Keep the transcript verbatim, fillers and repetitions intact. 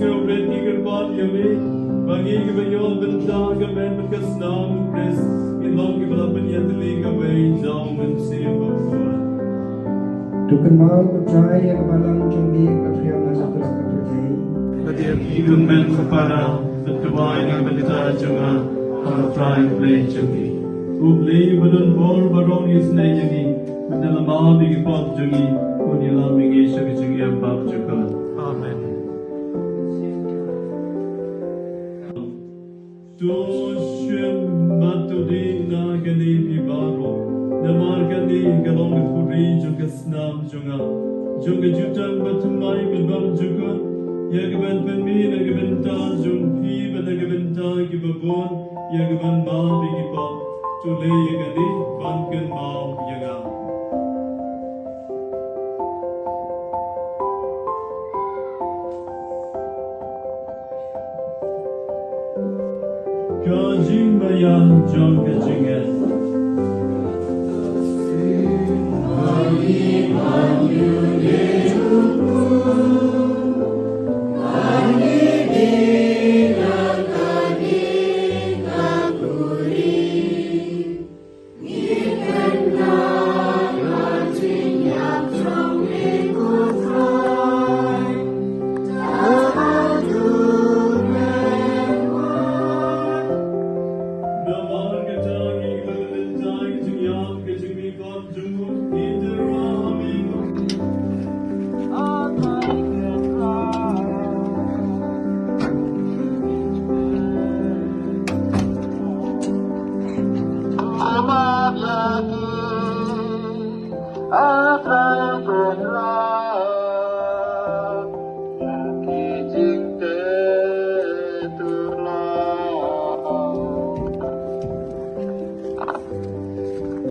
Ïa u bret ngi kyrpad ïa me ba ngi kiba ïoh bynta ha ka met bad ka snam u Khrist ngin long kiba la pynïatylli kawei da u Mynsiem Bakhuid. To kynmaw ko Trai ïa ka balang jong me ka phriang na satlak ka pyrthei. Bad ïa phi ko hynmen ko para bad ka bai na ka bynta jong nga ha U Trai U Blei jong ngi. U Blei uba don bor uba rong isynei ïa ngi bad na la map ïa ki pop jong ngi un ïalam ïa ngi sha ka jingim bymjukut. Amen. To shim bad to dih na kane phi baroh, namar kane ka long ka khuri jong ka snam jong nga, jong ka jutang bathymmai bad bymjukut, ïa kaban pynmih na ka bynta jong phi bad na ka bynta kiba bun, ïa kaban map ïa ki pop. To leh ïa kane ban kynmaw ïa nga. Ka jingmaïa jong ka jingngeit.